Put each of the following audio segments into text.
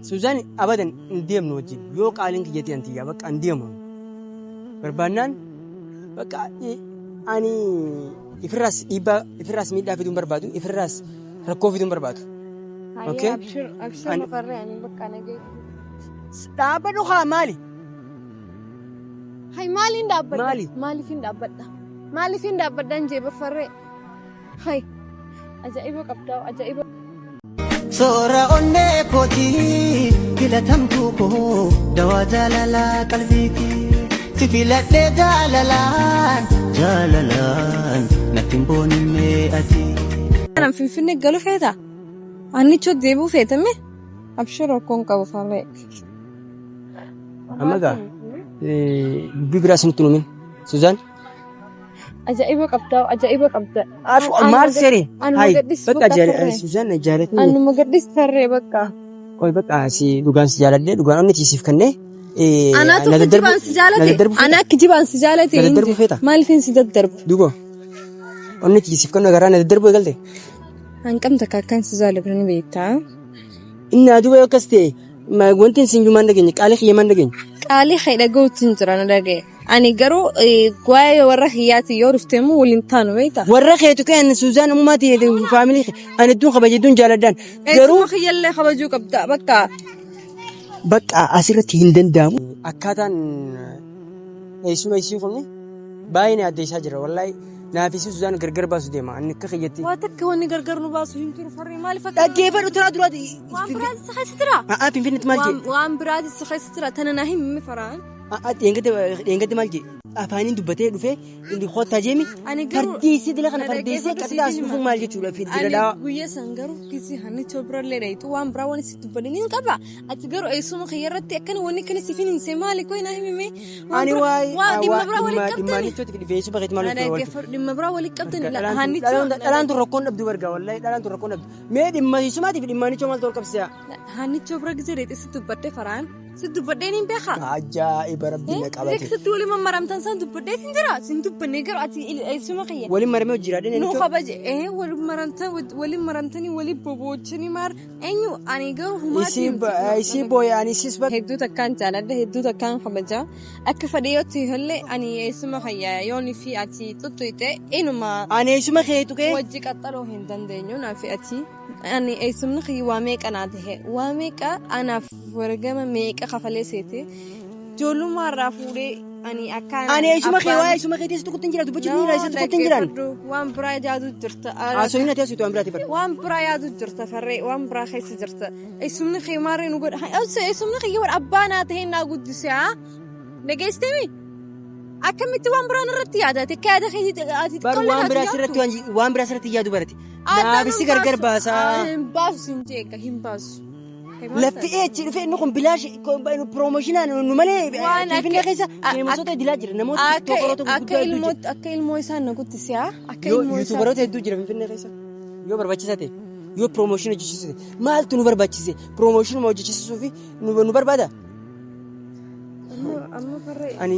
Suzaan abadan hin deemnu wajjin yoo qaaliin kiyyatii antiyyaa bakka hin deemu. Barbaannaan bakka ani ifirraas dhiibbaa ifirraas miidhaa fiduu hin barbaadu ifirraas rakkoo fiduu hin barbaadu. Okay? Abshir abshir mafarree ani bakka nagee. Dhaabbadhu haa maali? Hay maaliin dhaabbadha? Maali? Maaliifin dhaabbadha? Maaliifin dhaabbadha jee bafarree? Hay ajaa'iba qabdaa ajaa'iba. Soora onnee kootii filatamtuu koo dawaa jaalalaa qalbiiti. Si filadhee jaalalaan jaalalaan natti hin booninnee ati. Anaan Finfinnee galu feeta? Annichoo deebi'uu feetame? Abshir rakkoon qabu farree. Amma gaa dubbii biraa isinitti hin himin. Suzaan. Ajaa'iba qabdaa ajaa'iba qabda. Maal seri? Anuma Hayi gadhis bakka bakka farree. Suzaan jaalatni. Anuma gadhis farree bakka. Qoy bakka si dhugaan si jaaladhee dhugaan onni siif kennee. Anaatu kijibaan si jaalate. Anaa kijibaan si jaalate. Na daddarbuu feeta? Maaliifin si daddarbu? Duuba onni siif kennu garaa na daddarbuu eegalte. Hanqam takka akkan si jaalatu ni beektaa. Inni duuba yoo akkas ta'e wanti isin jumaan dhageenye qaalii kiyyamaan dhageenye. Qaalii kee dhaga'uutti hin jira na dhaga'e. Ani garuu waa'ee warra kiyyaati yoo dhufte immoo waliin taanu beektaa. Warra keetu kee ani Suzaan ammaa ta'e faamilii kee ani hedduun kabaja hedduun jaaladhaan. Garuu kiyyallee kabajuu qabda bakka. Bakka asirratti hin danda'amu. Akkaataan eessuma isii kun baay'ee na addeessaa jira wallaahi naaf isii Suzaan gargar baasu deema ani akka kiyyatti. Waa takka wanni gargar nu baasu hin jiru farree maaliif akka. Dhaggeeffadhu turaa duraati. Waan biraati si keessa jira. A'aa Finfinneetti maal jee? Waan biraati si keessa jira tana naa himi faraan. A'aa dheengadde maal jee? Afaaniin dubbatee dhufee inni kottaa jeemi. Ani garuu Fardeessee dila kana na fardeessee dhaggeeffadhu qaxxaa as siif dhufuun hima. maal jechuudha Ani dira dhaawaa. guyyaa san garuu kisii hannichoo birallee dhayitu waan biraa waan sitti dubbanne ni qaba. Ati garuu eessuma kiyya irratti akkana wanni akkana siif hin hinsee maali koo naa himime. Ani waa'ee Waa dhimma biraa dhimma waliin dhimma qabdani. hannichootti fi eessuma keetti maal Na walitti dhaggeeffadhu dhimma biraa waliin qabdani. Hannichoo Dhalaan tun rakkoon dhabdu bargaa wallahi dhalaan tun rakkoon dhabdu. Mee dhimma eessumaatiif dhimma hannichoo maaltu wal qabsiisa? Hannichoo bira gisee dheexee sitti dubbadde faraan. Si dubbadheen hin beekaa? Ajaa'iba rabbi na qabate. Sitti waliin mammaramtan san dubbadhee hin jira. Sin dubbanne garuu ati eessuma kiyya. Waliin maramee hojii Nu kabaje waliin maramtan waliin maramtanii waliin bobochanii maar eenyu ani garuu humaatii Isii booya ani isis bakka. Hedduu takkaan jaaladha hedduu takkaan kabaja akka fedhe yoo ta'e illee ani eessuma kiyya yoon fi ati xuxxuyte inuma Ani eessuma kee tuqee. wajji qaxxaloo hin dandeenyu naaf ati ani eessumni kiyya waa meeqa naa tahe waa meeqa anaaf wargama meeqa kafalee seete ijoollummaa irraa fuudhee ani akkaan Ani eessuma kee waa eessuma kee teessu tuqutti hin jira dubbachuu hin jira isa tuqutti hin jiran. Waan biraa yaadu jirta. Haasofni ati haasoftu waan biraati bara. Waan biraa yaadu jirta farree waan biraa keessa jirta. Eessumni kee maarree nu godha. Eessumni kiyya warra abbaa naa ta'e naa guddise haa. Dhageessitee Akkamitti waan biraan irratti yaada? Ati akka yaada keetii ati Bar waan biraa sirratti waan biraa sirratti yaadu barate. Naaf si gargar baasaa. Hin baasu sin jeeka hin baasu. Lafti eechi dhufee inni kun bilaash piroomooshinaan nu malee Finfinnee keessa feemasoota dilaa jira namoota tiktookaroota Akka gurguddaa hedduu ilmoo jira. akka ilmoo isaan na guddise haa. Akka Yoo ilmoo isaan. yuutuubaroota hedduu jira Finfinnee keessa yoo barbaachisaa ta'e yoo piroomooshinii hojjechiisuu ta'e maaltu nu barbaachise piroomooshinuma hojjechiisuu fi nu barbaada. Amma farree. Ani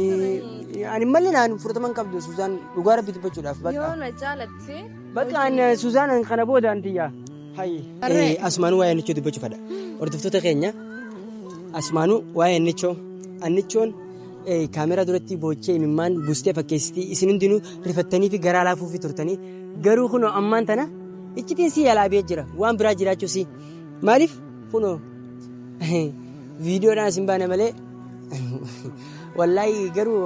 ani malee naan fudhatama hin qabdu Suzaan dhugaa rabbi dubbachuudhaaf bakka. Yoo na jaalatte. Bakka ani Suzaan kana booda antiyyaa. Hayi. Asumaanuu waa'ee Annichoo dubbachuu fedha. Hordoftoota keenya asumaanuu waa'ee Annichoo. Annichoon kaameraa duratti boochee imimmaan buustee fakkeessitii isin hundinuu rifattanii fi garaa laafuufii turtanii garuu kunoo ammaan tana iccitiin sii alaabee jira waan biraa jiraachuu sii maaliif kunoo viidiyoodhaan isin baane malee wallaahi garuu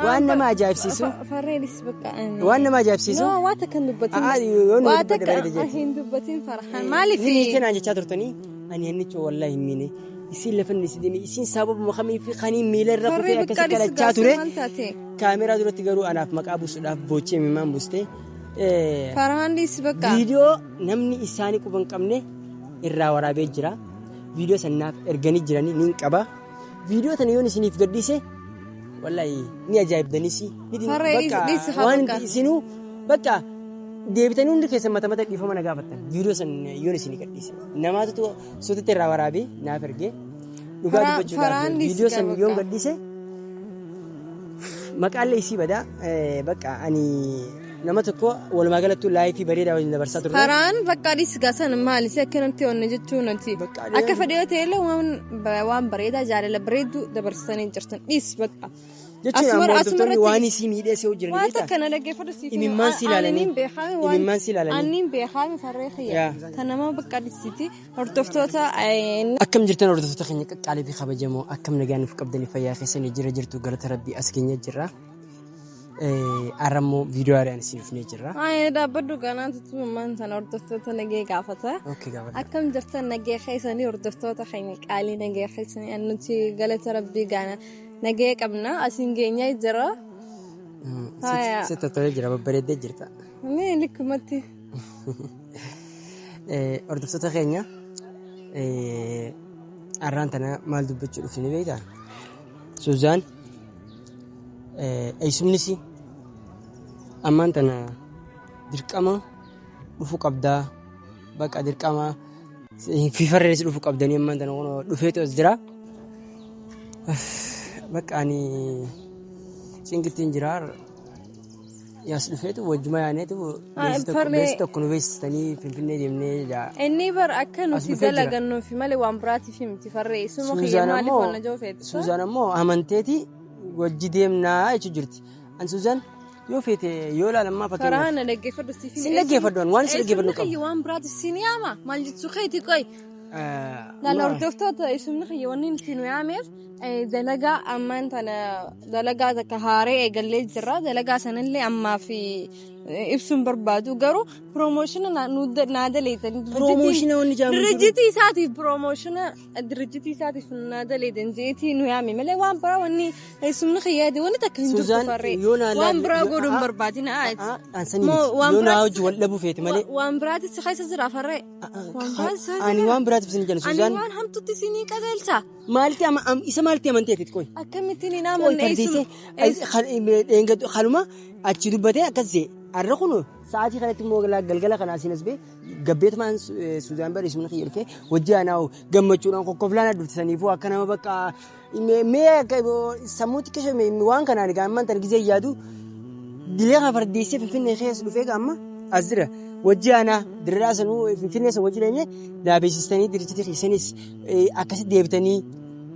waan nama ajaa'ibsiisu Farreenis bakka. waan nama ajaa'ibsiisu No, waa takka hin dubbatin. A'aa, yoo nu Waa dubbadhe takka bareeda jeeti. hin dubbatin farhaan. Maaliif? Ni miite naan jechaa turtanii ani hannichoo wallaahi hin miine isiin lafa inni si deeme isiin sababuma kamii fi kaniin miila irra Farree kufee akkasi bakka kadhachaa ture maal taate? kaameraa duratti garuu anaaf maqaa buusuudhaaf boochee imimmaan buuste. Farhaan dhiisi bakka. Viidiyoo namni isaanii quba hin qabne irraa waraabee jira. Viidiyoo san naaf erganii jiranii nin qaba. Viidiyoo tana yoon isiniif gadhiise wallahi ni ajaa'ibdanis. Farree dhiisi haa waan bakka. isinuu bakka deebitanii hundi keessan mata mata dhiifama na gaafattan. Viidiyoo san yoon isinii gadhiise. Namaatu suutatti irraa waraabee naaf ergee. Dhugaa dubbachuudhaaf Farhaan dhiisi viidiyoo san gaa yoon bakka. gadhiise maqaallee isii badaa bakka ani Nama tokko walumaa galattuu laayifii bareedaa waliin dabarsaa turre. Karaan bakka dhiis gasan maali si akkanatti onne jechuun nuti Bakka akka fedhe yoo ta'e illee waan bareedaa jaalala bareedduu dabarsanii jirtan dhiis bakka. Jechuun Asuma- ammoo hordoftoonni asumarratti- waan isii miidhee si jiran Waan beektaa? takka na dhaggeeffadhu siif himu. Imimmaan si ilaalanii. Anniin beekaa waan Imimmaan si ilaalanii. anniin beekaa farree xiyya. Yaa. Kan nama bakka dhiisiti hordoftoota Akkam jirtan hordoftoota keenya qaqqaalii fi kabajamoo akkam nagaan nuuf qabdanii fayyaa keessanii jira jirtu galata rabbii as keenya jirra. Har'a immoo viidiyoo haaraan isin dhufnee jirra. Ay dhaabbadhu ganaa tuttumaan sana hordoftoota nagee gaafata. Okay gaafadha. Akkam jirtan nagee keessanii hordoftoota keenya qaalii nagee keessanii nuti galata rabbii gaana nagee qabna asiin geenyaa jira. Haaya. Sitti tolee jira babbareeddee jirta. Mee likkumatti. Hordoftoota keenya har'aan tana maal dubbachuu dhufne beektaa? Suzaan eessumnis ammaan tana dirqama dhufuu qabdaa bakka dirqama fiifarrees dhufuu qabdanii ammaan tana kunoo dhufeetu as jira. Bakka ani cinqittiin jira. Yaas dhufeetu wajjuma yaaneetu beeksisa tokko nu beeksistanii Finfinnee deemnee jaa. Inni bar akka As nuti dhufee jira. dalagannuufi malee waan biraatiif miti farree suma kiyya Suuzaan maaliif ammoo wanna joo feetu. Suuzaan ammoo amanteeti wajji deemnaa jechuu jirti. An Suuzaan yoo feete yoo ilaalammaa Karaa fakkeenyaaf na dhaggeeffadhu siif sin dhaggeeffadhu an waan si dhaggeeffadhu qabu. Kiyya waan biraatiif siin yaama maal jechuu keeti qoy. Laala hordoftoota eessumni kiyya wanni nuti nu yaameef dalagaa ammaan tana dalagaa takka haaree eegallee jirra. Dalagaa sanallee ammaa fi ibsuun barbaadu garuu piroomoshina naa daleetan. Piroomoshina wanni jedhamu jiru. Dirjitii isaatiif piroomoshina dirjitii isaatiif naa daleetan jeetii nu yaame malee waan biraa wanni eessumni kiyya yaade wanni takka hin jirtu Suuzaan farree. yoo naa Waan biraa godhuun barbaadina. An sanii miti yoo naa hojii wal dhabuu feete malee. Waan biraatti si keessa jira farree. Waan biraatti si keessa Ani jira. waan biraatiif sin jedhan Ani Suuzaan waan hamtutti isinii qajeelcha. maalitti isa maalitti amanteeti qoy. Akkamittiin hin Qoy amanne tartiisee kaluma achi dubbatee akkas jee har'a kun sa'aatii kanatti immoo galgala kana asiin as bee gabbeetumaan Suuzaan bara isumni kiyya dhufee wajji aanaa gammachuudhaan kokkoflaan adduftisaniifuu akka nama bakka mee akka sammuu xiqqishe waan kanaan egaa ammaan tan gizee yaadu dilee kana fardeessee Finfinnee keessa dhufee amma as jira wajji aanaa dirraa sanuu Finfinnee san wajji deemnee daabeessistanii dirjitii keessanis akkasitti deebitanii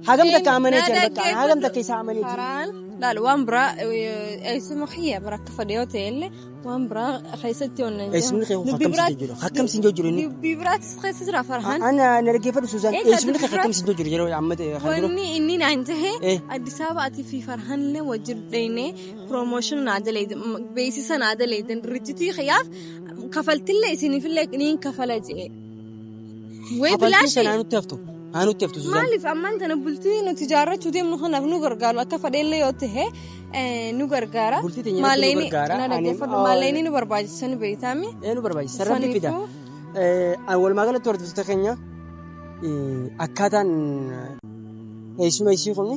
hagam takka amanee jira bakka hagam takka isaa amanee jira. Karaan laal waan biraa eessuma kiyya bara akka fedhe yoo ta'e illee waan biraa keessatti onnaan Eessumni kee akkam siin jiru akkam siin jiru inni. Dubbii biraattis keessa jira farhaan. Ana na dhaggeeffadhu Suuzaan Egaa eessumni kee dubbii akkam siin jiru yeroo amma ta'e kan jiru. Wanni inni naan tahe Eh. Addis Ababaatii fi Farhaan illee wajjin dheenee piroomooshin naa daleeydan beeksisa naa daleeydan dirjitii kiyyaaf kafaltillee isiniifillee niin kafala jee. Wayii Kafaltiin bilaashii. sana aanutti haftu aanutti haftu Suuzaan. Maaliif ammaan tana bultii nuti ijaarrachuu deemnu kanaaf nu gargaaru akka fedheellee yoo ta'e nu gargaara. Bultii teenya irratti nu gargaara. Na Ani- dhaggeeffadhu maallaqni nu barbaachisa ni beektaami. Ee nu barbaachisa rabbi fida. Saniifuu Walumaa galatti hordoftoota keenya akkaataan eessuma isii kun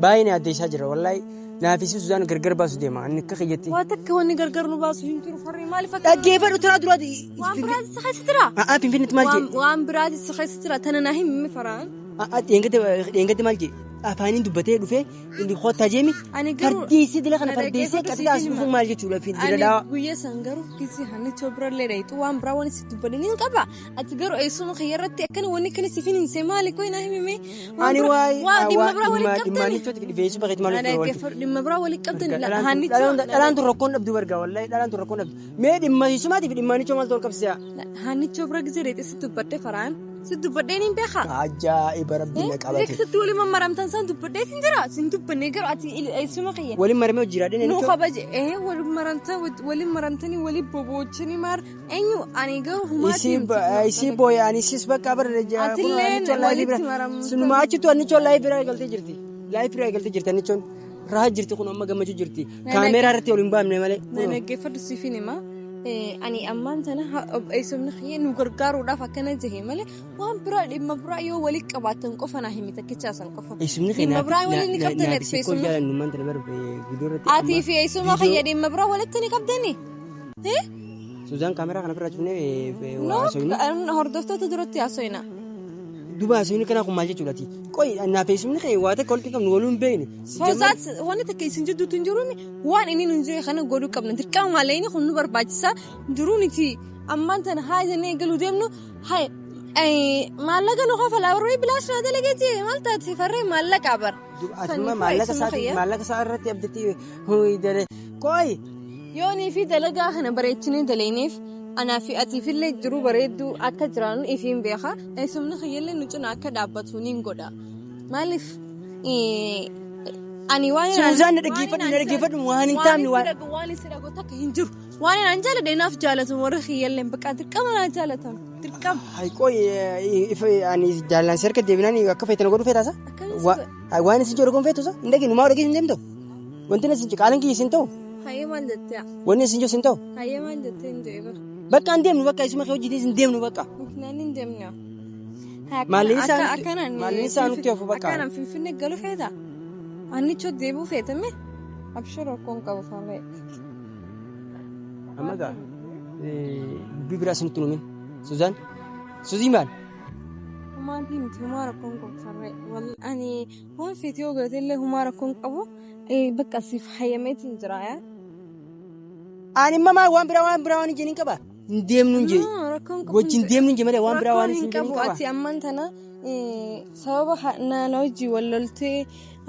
baay'ee na addeessaa jira wallaahi naaf isii Suuzaan gargar baasu deema inni akka kiyyatti. waa takka wanni gargar nu baasu hin jiru farree maaliif akka Dhaggeeffadhu turaa duraati. waan biraati si keessa jira. A'aa Finfinneetti maal jee? Waan biraati si keessa jira tana naa himi faraan. A'aa dheengadde maal jee? Afaaniin dubbatee dhufee inni kottaa jeemi. Ani garuu Fardeessee dila kana na fardeessee dhaggeeffadhu qaxxee as siif dhufuun hima. maal jechuudha dira Ani dhawa. guyyaa san garuu kisi hannicha birallee dhayitu waan biraa waan si dubbadhin hin qaba. Ati garuu eessuma kiyya irratti akkana wanni kana siif hin hinsee maali qoy naa himime. Ani waa'ee Waa dhimma biraa waliin dhimma qabdani. nichooti dhibee bakeetti maal Na dhaggeeffadhu dhimma biraa waliin qabdani. Hannicha Dhalaan tun rakkoon dhabdu bargaa wallaahi dhalaan tun rakkoon dhabdu. Mee dhimma hiisumaatiif dhimma nichoo maaltu wal qabsiisa? Hannicha bira gisee dheete si dubbadde faraan. Si dubbadheen hin beekaa. Ajaa'iba rabbiin na qabate. Keessatti waliin mammaramtan san dubbadhee hin jira. Sin dubbanne garuu ati eessuma kiyya. Waliin maramee hojii Nu kabaje waliin maramta waliin maramtanii waliin bobochanii maar eenyu ani garuu humaatii Isii booya ani sis bakka bara Atilleen walitti maramta. Sunuma achittu annichoon laayif biraa eegaltee jirti. Laayif biraa eegaltee jirti annichoon. Rahaa jirti kun amma gammachuu jirti. Kaameeraa irratti ol hin baafne malee. Na dhaggeeffadhu siifin hima. Ani ammaan tana eessumni kiyya nu gargaaruudhaaf akkana jahe malee waan biraa dhimma biraa yoo waliin qabaatan qofa naa himi takkichaa san qofa. Eessumni Dhimma biraa waliin ni qabdan naaf sikkoo eessumni. jaalannu maanta bara viidiyoo irratti. Atii fi eessuma kiyya dhimma biraa walitti ni qabdani. Suuzaan kaameeraa kana bira cufnee No, haasofnu. hordoftoota duratti haasofna. Duuba haasofni kanaa kun maal jechuudha ati? Qoy naaf eessumni kee waa takka walitti qabnu waluu hin beekne. Soozaat wanni takka isin jidduutti hin jiruun waan inni nun jiru kana godhuu qabna. Dirqama maallaqni kun nu barbaachisa. Jiruun itti ammaan tana haa jennee galuu deemnu haa maallaqa nu kafalaa barree bilaash naa dalageeti maal taate farree maallaqa bar. Asuma maallaqa isaa maallaqa isaa irratti abdatti daree qoy. Yoonii fi dalagaa kana bareechinee daleeneef anaa fi atiifillee jiru bareedduu akka jiraannu ifiin beeka. Eessumni kiyyallee nu cina akka dhaabbatu niin godha. Maaliif ani waan Suuzaan na dhaggeeffadhu na dhaggeeffadhu waan hin taamne waan. Waan isin dhagu takka hin jiru. Waan an jaaladhe naaf jaalatu warri kiyyallee bakka dirqama naa jaalatan dirqama. Hay qoy ani jaalaan si harka deebinaan akka feetan godhu feetaasa? Waan isin jedhu kun feetusa? Hin dhageenyu maa dhageessu hin deemtu? Wanti isin qaalan kiyya isin ta'u? Hayyee maal jettee? Wanni isin jiru isin ta'u? Hayyee maal jettee hin jedhe bara. Bakka hin deemnu bakka isuma kee hojjetees hin deemnu bakka. Naan hin deemne. Maalli isaa nutti hafu bakka. Akkanaan Finfinnee galu feeta? Annichoo deebi'uu feetame? Abshir rakkoon qabu farree. Amma gaa dubbii biraa isinitti numin. Suzaan Suzii maal? Humaatii miti humaa rakkoon qabu farree. Ani waan feete yoo goote illee humaa rakkoon qabu bakka siif hayyameetiin jira yaa. Ani immoo waan biraa waan biraa waan hin qaba. Hin deemnu hin jee. Wajjin deemnu hin jee malee waan biraa waan hin qabu. Ati ammaan tana sababa na hojii wal loltee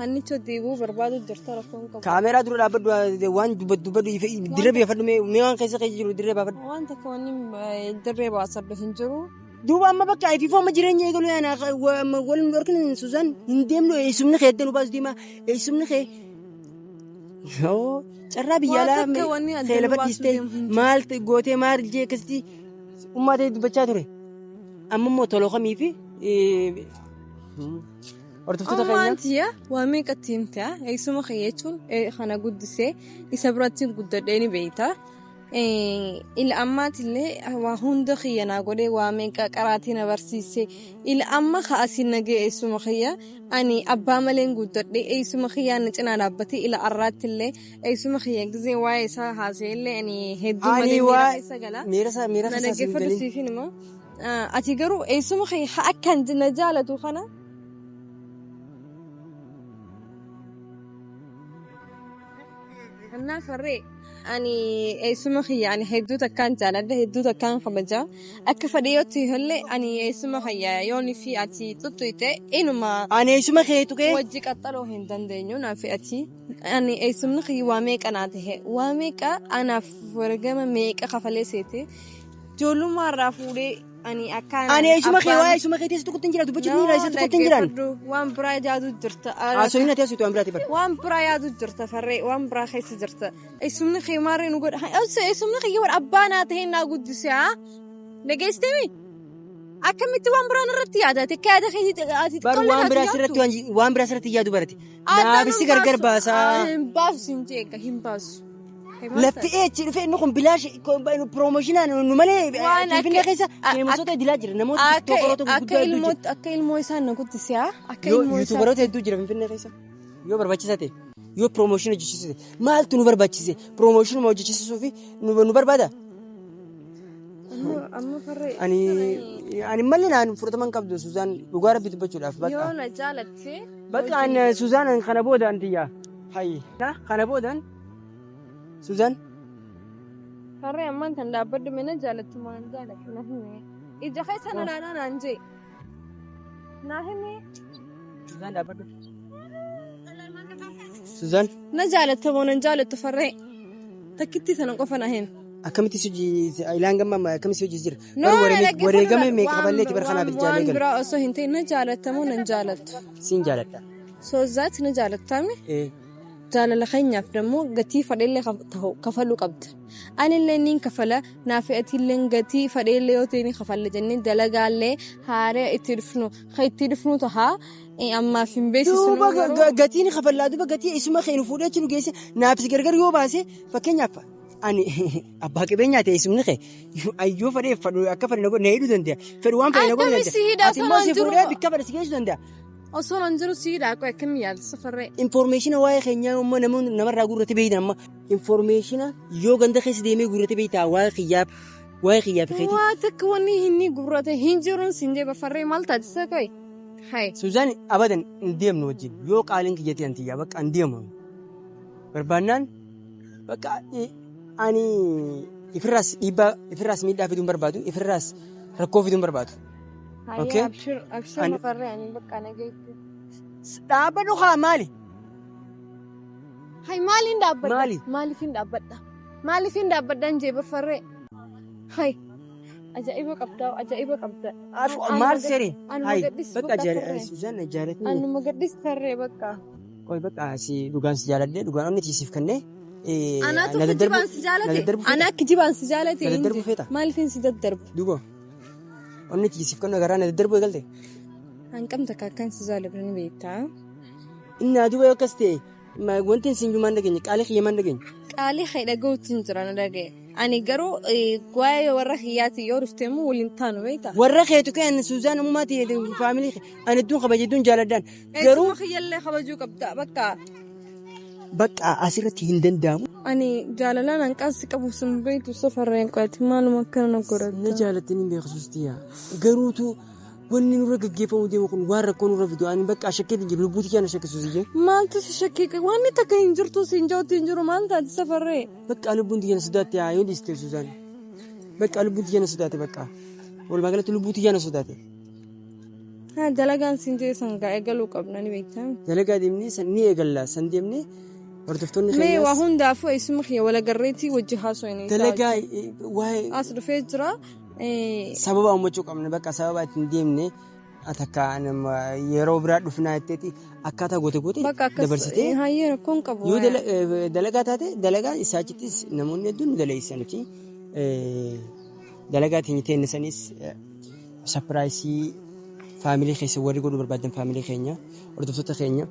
annichoo deebi'uu barbaadu jirta rakkoon qabu. Kaameeraa dura dhaabbadhu waan dubbadhu dirree beeffadhu mee waan keessa keessa jiru dirree baafadhu. Waan takka wanni dirree baasadhu hin jiru. Duuba amma bakka ifiifoo amma jireenya eegalu yaana wal hin dhorkin Suzaan hin deemnu eessumni kee eddee nu baasu deema eessumni kee. Carraa biyya alaa kee lafa dhiistee maal gootee maal jee akkasitti uummatee dubbachaa ture. Amma immoo tolookamii fi hordoftoota keenya. Ammaantiya waa meeqatti himta eessuma kee jechuun kana guddisee isa biratti guddadhee ni beekta. Ila ammaatillee waa hunda kiyya naa godhee waa meeqa qaraatii na barsiise. Ila amma ka'asii nagee eessuma kiyya ani abbaa maleen guddadhee eessuma kiyyaa na cinaa dhaabbatee ila arraattillee eessuma kiyya gizee waa'ee isaa haasa'ellee ani hedduu malee miira keessa gala. Miira isaa miira Na keessaa siin dhaggeeffadhu galin. siifin immoo. Ati garuu eessuma kiyya akkan na jaalatu kana. Annaa farree ani eessuma kiyya ani hedduu takkaan jaaladha hedduu takkaan kabaja akka fedhe yoo ta'e illee ani eessuma kiyya yoon fi ati xuxxuyte inuma Ani eessuma kee tuqee. wajji qaxxaloo hin dandeenyu naaf ati ani eessumni kiyya waa meeqa naa tahe waa meeqa anaaf wargama meeqa kafalee seete ijoollummaa irraa fuudhee ani akkaan Ani eessuma kee waa eessuma kee teessu tuqutti hin jira dubbachuu hin jira isa tuqutti hin jiran. Waan biraa yaadu jirta. Haasofni ati haasoftu waan biraati bara. Waan biraa yaadu jirta farree waan biraa keessa jirta. Eessumni kee maarree nu godha. Eessumni kee warra abbaa naa ta'e naa guddise haa. Dhageessitee akkamitti waan biraan irratti yaadate akka yaada keetii ati Bar waan biraa sirratti waan biraa sirratti yaadu barate. Naafisi gargar baasaa. Hin baasu siin jeeka hin baasu. Lafti eechi dhufee inni kun bilaash piroomooshinaan nu malee Finfinnee keessa feemosoota dilaa jira namoota tiktookaroota gurguddaa hedduu jira. Akka ilmoo isaan na guddise haa. Akka ilmoo isaan. Yuutuubaroota hedduu jira Finfinnee keessa yoo barbaachisaa ta'e yoo piroomooshinii hojjechiisuu ta'e maaltu nu barbaachise piroomooshinuma hojjechiisuu fi nu barbaada. Amma farree. Ani malee naan fudhatama hin qabdu Suzaan dhugaa rabbi dubbachuudhaaf bakka. Yoo na jaalatte. Bakka ani Suzaan kana boodaan tiyya. Hayyi. Kana boodaan Suzaan. Farree ammaan tan dhaabbadhu mee na jaalattu maan jaalattu na hime. Ija keessa na ilaalaa naan jee. Na hime. Suzaan dhaabbadhu. Suzaan. Na jaalatta moo nan jaalattu farree. Takkitti sana qofa na hime. Akkamitti si hojii ilaan gamma akkamitti si hojii jira? Wareegame meeqa kafalleeti bara kanaaf ijaalee Waan gala. biraa osoo hin ta'in na jaalatta moo nan jaalattu. Siin jaaladha. Soozaati na jaalattame. Jaalala keenyaaf dammoo gatii fadheellee kafaluu qabda. Anillee niin kafala naaf atiillee gatii fadheellee yoo ta'e ni kafalla jennee dalagaallee haaree itti dhufnu kan itti dhufnu tahaa ammaaf hin beeksisnu. Duuba gatiin kafallaa duuba gatii isuma keenu fuudhee achi nu geesse naafis gargar yoo baase fakkeenyaaf ani abbaa qabeenyaa ta'e isumni kee ayyoo fedhee fedhu akka fedhe na hidhuu danda'a. Fedhu waan fedhe na godhuu Akkami si hidha danda'a. Ati immoo si osoo hin fuudhee jiru? bikka fedhe si geessuu danda'a. Osoo hin jiru si hidha akkami yaadsa farree. Informeeshina waa'ee keenyaa immoo namoonni namarraa guurrate beeytan amma. Informeeshina yoo ganda keessa deemee guurrate beeytaa waa'ee kiyyaaf Waa'ee kiyyaa fi keetii. Waa takka wanni inni gurrate hin jiruun siin jee bafarree maal taate isa kai? Hai. Suzaan abadan hin deemnu wajjin yoo qaaliin kiyyatii antiyyaa bakka hin deemu. Barbaannaan bakka ani ifirraas dhiibbaa ifirraas miidhaa fiduu hin barbaadu ifirraas rakkoo fiduu hin barbaadu. Okay. Hayyee abshir abshir bafarree ani bakka nageetti. Dhaabbadhu haa maali? Hai maaliin dhaabbadha? Maali? Maaliif hin dhaabbadha? Maaliif hin dhaabbadha hin jee bafarree? Hai. Ajaa'iba qabdaa ajaa'iba qabda. Maal seri? Anuma Hai gadhis bakka bakka farree. Suzaan jaalatni. Anuma gadhis farree bakka. Qoy bakka si dhugaan si jaaladhee dhugaan onni siif kennee. Anaatu kijibaan si jaalate. Anaa kijibaan si jaalate. Na daddarbu feeta? Maaliifin si daddarbu? Duuba onni siif kennu garaa na daddarbu eegalte. Hanqam takka akkan si jaalatu ni beektaa. Inni duuba yoo akkas ta'e wanti isin jumaan dhageenye qaalii kiyyamaan dhageenye. Qaalii kee dhaga'uutti hin jira na dhaga'e. Ani garuu waa'ee warra kiyyaati yoo dhufte immoo waliin taanu beektaa. Warra keetu kee Suzaan ammaa ta'e faamilii ani hedduun kabaje hedduun jaaladhaan. Garuu Eessuma kiyyallee kabajuu qabda bakka. bakka asirratti hin danda'amu. Ani jaalalaan hanqaan si qabu sun beektu safarreen qo'ate maaluma akkana na Na godhatta. jaalattanii hin beeksisuusti yaa. Garuutu wanni nurra gaggeeffamu deemu kun waan rakkoo nurra fidu ani bakka shakkeetti jiru lubbuuti kiyya na shakkisuus iyyee. Maaltu si shakkii wanni takka hin jirtu si hin jawtu hin jiru maal taate safarree. Bakka lubbuun tiyya na sodaate yaa yoo dhiiste Suzaan. Bakka lubbuun tiyya na sodaate bakka. Walumaa galatti lubbuu tiyya na sodaate. Haa dalagaan siin jee san gaa eegaluu qabna ni beektaa. Dalagaa deemnee san ni eegalla san deemnee hordoftoonni Mee waa keenyaas hundaafuu eessuma kiyya walagarreetii wajji haasofne. dalagaa waa'ee As dhufee jira. sababa uummachuu qabna bakka sababa ittiin deemne takka yeroo biraa dhufnaa jetteeti akkaataa goote goote Bakka akkas dabarsitee hayyee rakkoon qabu. yoo dalagaa taate dalagaa isaa achittis namoonni hedduun nu dalageessan nuti dalagaa teenya teenne sanis surprise faamilii keessa warri godhuu barbaadan faamilii keenya hordoftoota keenya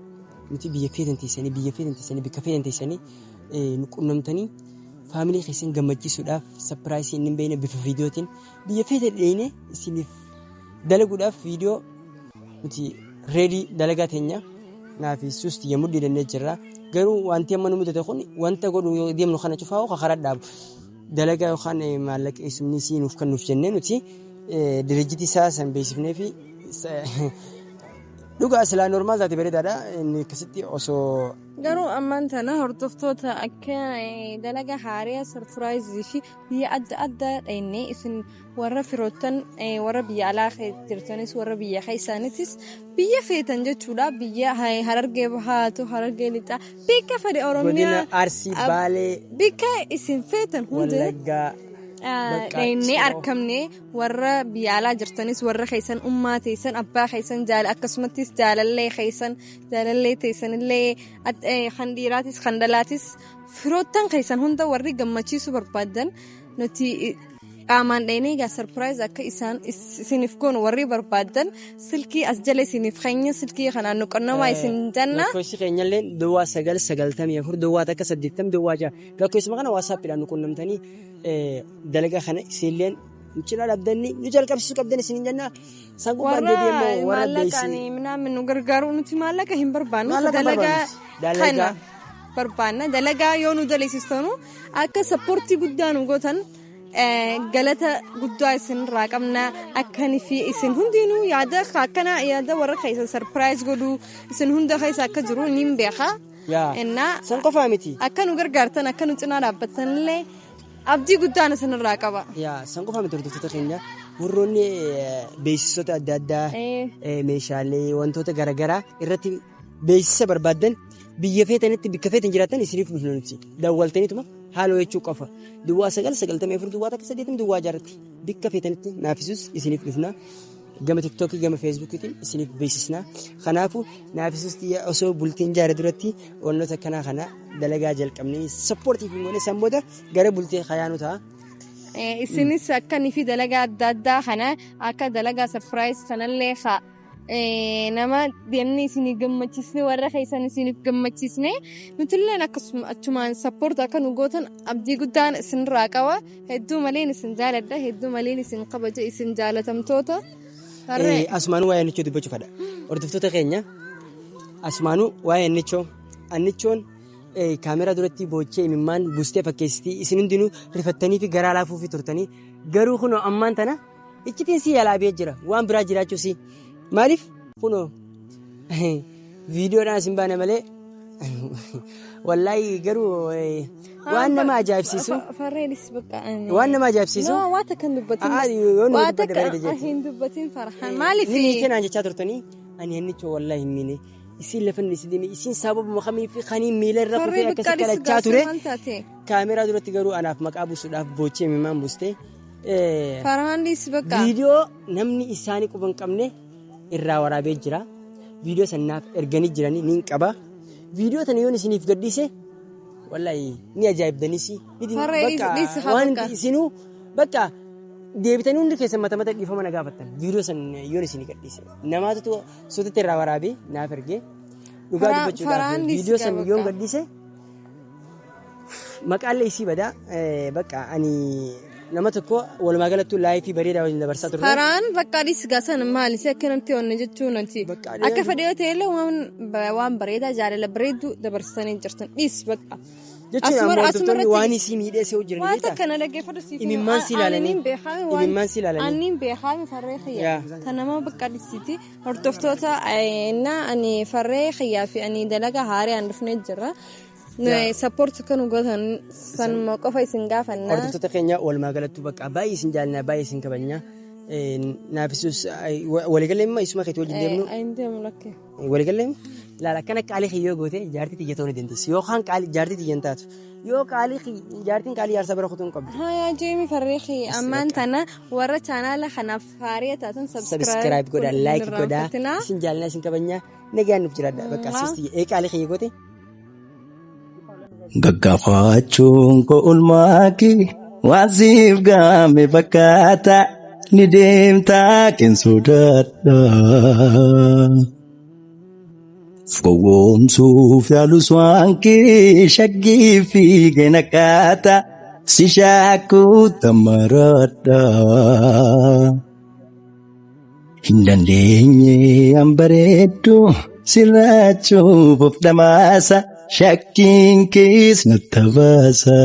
nuti biyya feetan teessanii biyya feetan teessanii bakka feetan teessanii nu qunnamtanii faamilii keessan gammachiisuudhaaf surprise inni hin beekne bifa viidiyootiin biyya feetan dhiyeenye isiniif dalaguudhaaf viidiyoo nuti ready dalagaa teenya naafi suusti yommuu didannee jirra. Garuu wanti amma nu mudate kun wanta godhu yoo deemnu kana cufaa hoo karaa dhaabu dalagaa yookaan maallaqa eessumni sii nuuf kennuuf jennee nuti dirijjitii isaa san beeksifnee fi dhugaa silaa normaal taate bareedaadha. Inni akkasitti osoo Garuu ammaan tana hordoftoota akka dalagaa haaraa surprise fi biyya adda addaa dhaqnee isin warra firoottan warra biyya alaa jirtanis warra biyya keessaanitis biyya feetan jechuudha. Biyya Harargee Bahaatu, Harargee Lixaa, bikka fedhe godina Oromiyaa Arsii Baalee bikka isin feetan hundi Wallaggaa bakka dhaqnee Ciroo. argamne warra biyya alaa jirtanis warra keessan ummaa teessan abbaa keessan jaala akkasumattis jaalallee keessan jaalallee teessanillee kan dhiiraatis kan dhalaatis firoottan keessan hunda warri gammachiisuu barbaadan nuti qaamaan dhaqnee egaa surprise akka isaan isiniif goonu warri barbaadan silkii as jala isiniif keenya silkii kanaan nu qunnamaa isin jenna. Lakkoofsi keenyallee duwwaa 9 94 duwwaa 1 80 duwwaa 6 lakkoofsuma kana WhatsAppiidhaan nu qunnamtanii dalagaa kana isinilleen nu cinaa dhaabdanii nu jalqabsiisuu qabdan isiniin jenna. San gubbaan Warra deebi'ee immoo warra maallaqaan beeksisi minaamin nu gargaaru nuti maallaqa hin barbaannu maallaqa dalagaa barbaannu dalagaa kana barbaanna dalagaa yoo nu daleessistanu akka support guddaa nu gootan galata guddaa isinirraa qabna akkanii fi isin hundinuu yaada akkana yaada warra keessa surprise godhuu isin hunda keessa akka jiru niin beeka. Yaa Innaa san qofaa miti. akka nu gargaartan akka nu cinaa dhaabbattan illee abdii guddaan isinirraa qaba. Yaa san qofaa miti hordoftoota keenya warroonni beeksisoota adda addaa meeshaalee wantoota garaagaraa irratti beeksisa barbaadan biyya feetanitti bakka feetan jiraatan isiniif dhufna nuti dawwaltaniituma haala jechuu qofa duwwaa 9 94 duwwaa 1 80 duwwaa 6 bakka feetanitti naafisuus isiniif dhufna. Gama TikTokii gama Facebookiitiin isiniif beeksisna. Kanaafuu naafisuus osoo bultiin jaare duratti wantoota akkanaa kana dalagaa jalqabnee support hin goone san booda gara bultii hayaanu ta'a. Isinis akkanii fi dalagaa adda addaa kana akka dalagaa surprise kanallee haa nama deemnee isinii gammachiisne warra keessan isiniif gammachiisne nutilleen akkasuma achumaan support akka nu gootan abdii guddaan isinirraa qaba. Hedduu maleen isin jaaladha hedduu maleen isin kabaja isin jaalatamtoota. Harree. Asumaanuu waa'ee Annichoo dubbachuu fedha. Hordoftoota keenya asumaanuu waa'ee Annichoo. Annichoon kaameraa duratti boochee imimmaan buustee fakkeessitii isin hundinuu rifattanii fi garaa laafuu fi turtanii Garuu kunoo ammaan tana iccitiin sii alaabee jira waan biraa jiraachuu sii maaliif kunoo viidiyoodhaan isin baane malee wallaahi garuu waan nama ajaa'ibsiisu. Farreenis bakka. Waan nama ajaa'ibsiisu. No, waan takka hin dubbatin. Aa, yoo nu Waa dubbadde takka bareeda jetti. hin dubbatin Farhaan. Maaliif? Ni miite naan jechaa turtanii ani hannichoo wallaahi hin miine. Isin lafa inni isin deeme isin sababuma kamii fi kaniin miila irra Farree kufee bakka akkasi dhiisu kadhachaa ture. maal taate? Kaameraa duratti garuu anaaf maqaa buusuudhaaf boochee mimaan buuste. Farhaan dhiisi bakka. Viidiyoo namni isaanii quba hin qabne irraa waraabee jira. Viidiyoo sanaaf erganii jiranii niin qaba. Viidiyoo tana yoon isiniif gadhiise wallaahi ni ajaa'ibdanis. Farree dhiisi haa Waan bakka. isinuu bakka deebitanii hundi keessan mata mata dhiifama na gaafattan. Viidiyoo san yoon isinii gadhiise. Namaatu suutatti irraa waraabee naaf ergee dhugaa dubbachuudhaaf Farhaan dhiisi viidiyoo san gaa yoon bakka. gadhiise maqaallee isii badaa bakka ani nama tokko walumaa galattuu laayifii bareedaa waliin dabarsaa turre. Farhaan bakka dhiisi gaa sana maali? Si akkanatti onne jechuun ati. Bakka Akka fedhe yoo ta'e illee waan bareedaa jaalala bareedduu dabarsanii jirtan dhiisi bakka. Jechuun ammoo hordoftoonni waan isii miidhee si jiran Waan beektaa? takka na dhaggeeffatu siif Imimmaan si ilaalanii. Imimmaan si ilaalanii. Anniin beekaa farree xiyya. Yaa. Kan nama bakka dhiisiiti. Hordoftoota na ani farree xiyyaa fi ani dalagaa haaraa an dhufnee jira. Sappoorti akka nu gootan sanuma qofa isin gaafanna. Hordoftoota keenya walumaa galattuu bakka baay'ee isin jaalladha baay'ee isin kabajna. Naafisuus waliigalee immoo isuma keetii wajjin deemnu Ayin deemu lakkee. waliigalee laala akkana qaalii kiyyoo goote jaartii xiyya ta'uu ni dandeessi yookaan qaalii jaartii xiyya hin taatu yoo qaalii jaartiin qaalii jaarsa bira kutuu hin qabdu. Haa jeemi farree xiyya ammaan tana warra chaanaala kanaaf haaraa taatan Subscribe godhaa like godhaa isin jaalladha isin kabajna nagaan nuuf jiraadha bakka asuus ee qaalii kiyyoo goote. Gaggaafachuun koo ulmaa kee waan siif gaame fakkaata ni deemtaa kan sodaadha. Gowwoomsuuf yaalus waan kee shaggii fiigee naqaata si shaakuu tamaradha. Hin dandeenye an bareeddu sirraachuuf of dhamaasa shakkiin kees na tabaasa.